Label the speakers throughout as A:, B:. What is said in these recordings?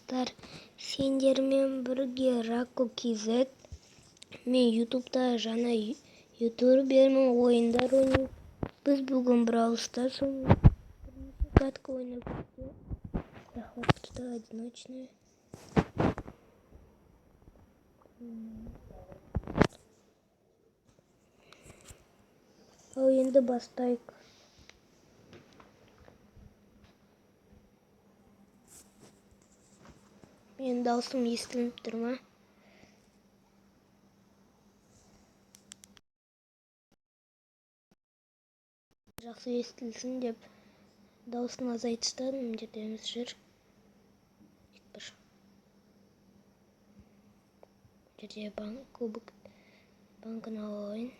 A: Достар, сендермен бірге Рако KZ. Мен ютубта жаңа ютубермін, ойындар ойнаймын. Біз бүгін Brawl Stars ойнаймыз. Бірнеше катка ойнап кеттік. Захватта одиночная. Ал енді бастайық. Менің даусым естілініп тұр ма? Жақсы естілсін деп дауысын азайтып тастадым. Мына жерде еміз жүр. Бір. Мына жерде банк, кубок, банкін алып алайын.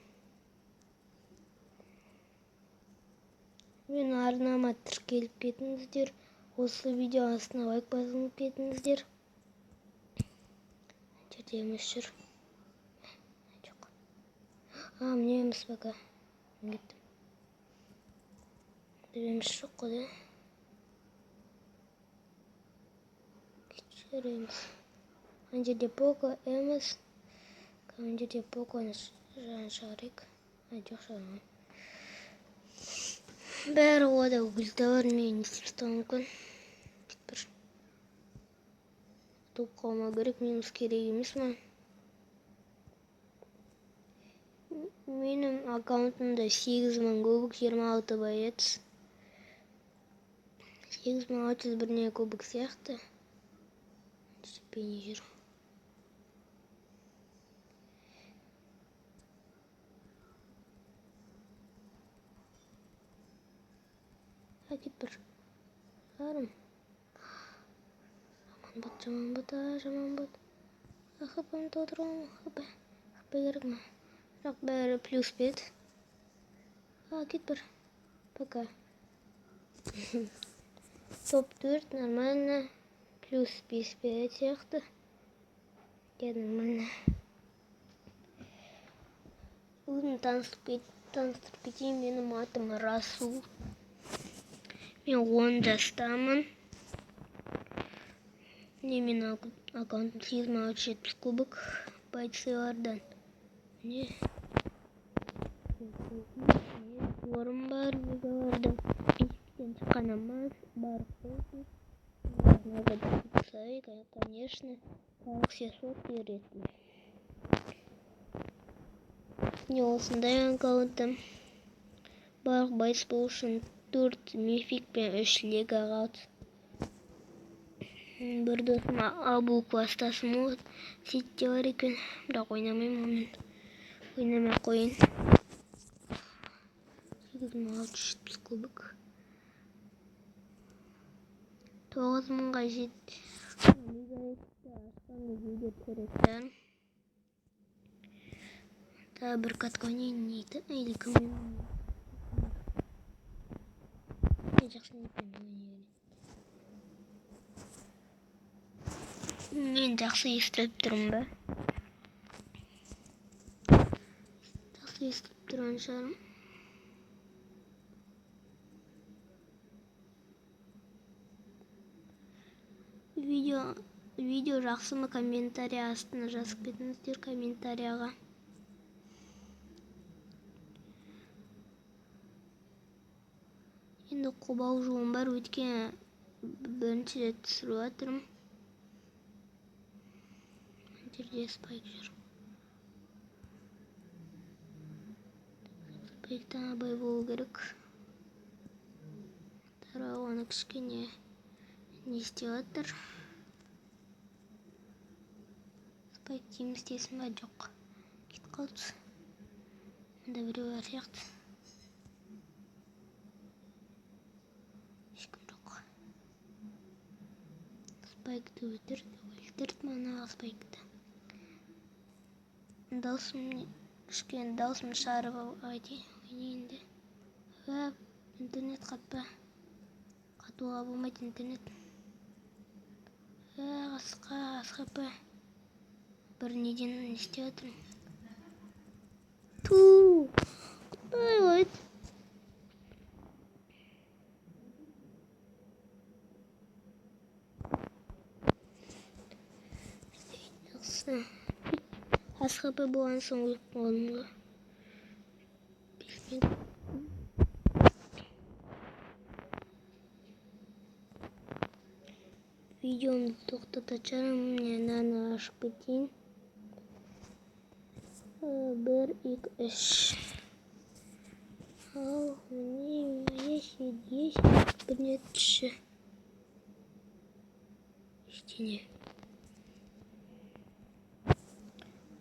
A: Менің арнама тіркеліп кетіңіздер. Осы видео астына лайк басып кетіңіздер. Жерде еміз жүр. Жоқ. А, міне еміз пока. Мен кеттім. Еміз жоқ қой да. Кетші еміз. Ана жерде Поко еміз. Ана жерде Поконы жаңа шығарайық. А, жоқ, шығармаймын. Бәрі ода ульта бар, мен не істеп тастауым мүмкін. Бір. Ұтылып қалмау керек, минус керек емес маған. Менің аккаунтымда 8000 кубок, 26 боец. 8600 бірне кубок сияқты. Бейне жүр. Кет бір. Жарым. Жаман бот, жаман бот, а, жаман бот. ХП-ны толтыруым, ХП. ХП керек ма? Бірақ бәрі плюс бет. А, кет бір. Пока. Топ 4 нормально. Плюс 5 берет сияқты. Я нормально. Өзім таныстырып кетейін. Менің атым Расул. Мен 10 жастамын. Міне менің аккаунтым 8670 кубок бойцылардан. Міне орын бар лигаларда. Бесіктен шыққан амаз бар. Конечно, 700 беретін. Міне осындай аккаунтым. Барлық бойц болу үшін 4 мифик пен 3 лига қалды. Бір досым Абу класстасым, ол сетте бар екен, бірақ ойнамаймын онымен. Ойнамай ақ қояйын. 8670 кубок. 9000-ға жет. Лига ашқан видео түсіретін. Тағы бір катка ойнайын дейді. Или кіммен? Мен жақсы ниетпен ойнай. Мен жақсы естіліп тұрмын ба? Жақсы естіліп тұрған шығармын. Видео жақсы ма, комментария астына жазып кетіңіздер комментарияға. Енді қобалжуым бар, өйткені бірінші рет түсіріп жатырмын. Мына жерде спайк жүр. Спайктан абай болу керек. Тарау оны кішкене не істеп жатыр. Спайк дейміз десін ба? Жоқ. Кетіп қалды. Мында біреу бар сияқты. Ешкім жоқ. Спайкты өлтірді, өлтірді манағы спайкты. Даусым кішкене даусым шығарып ойнайын де. Интернет қатпа. Қатуға болмайды интернет. Асқа, асқапа. Бір неден не істеп жатырмын. Ту! Құдай ой. хп болған соң өліп қалдым ғой. 5 минут. Видеомды тоқтататын шығармын. Міне, мынаны ашып кетейін. Бір, екі, үш. Ал міне, есть бірнеше ештеңе.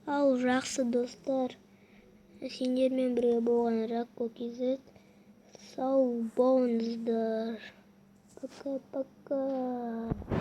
A: Ал жақсы, достар, сендермен бірге болған Ракко KZ. Сау болыңыздар, пока пока.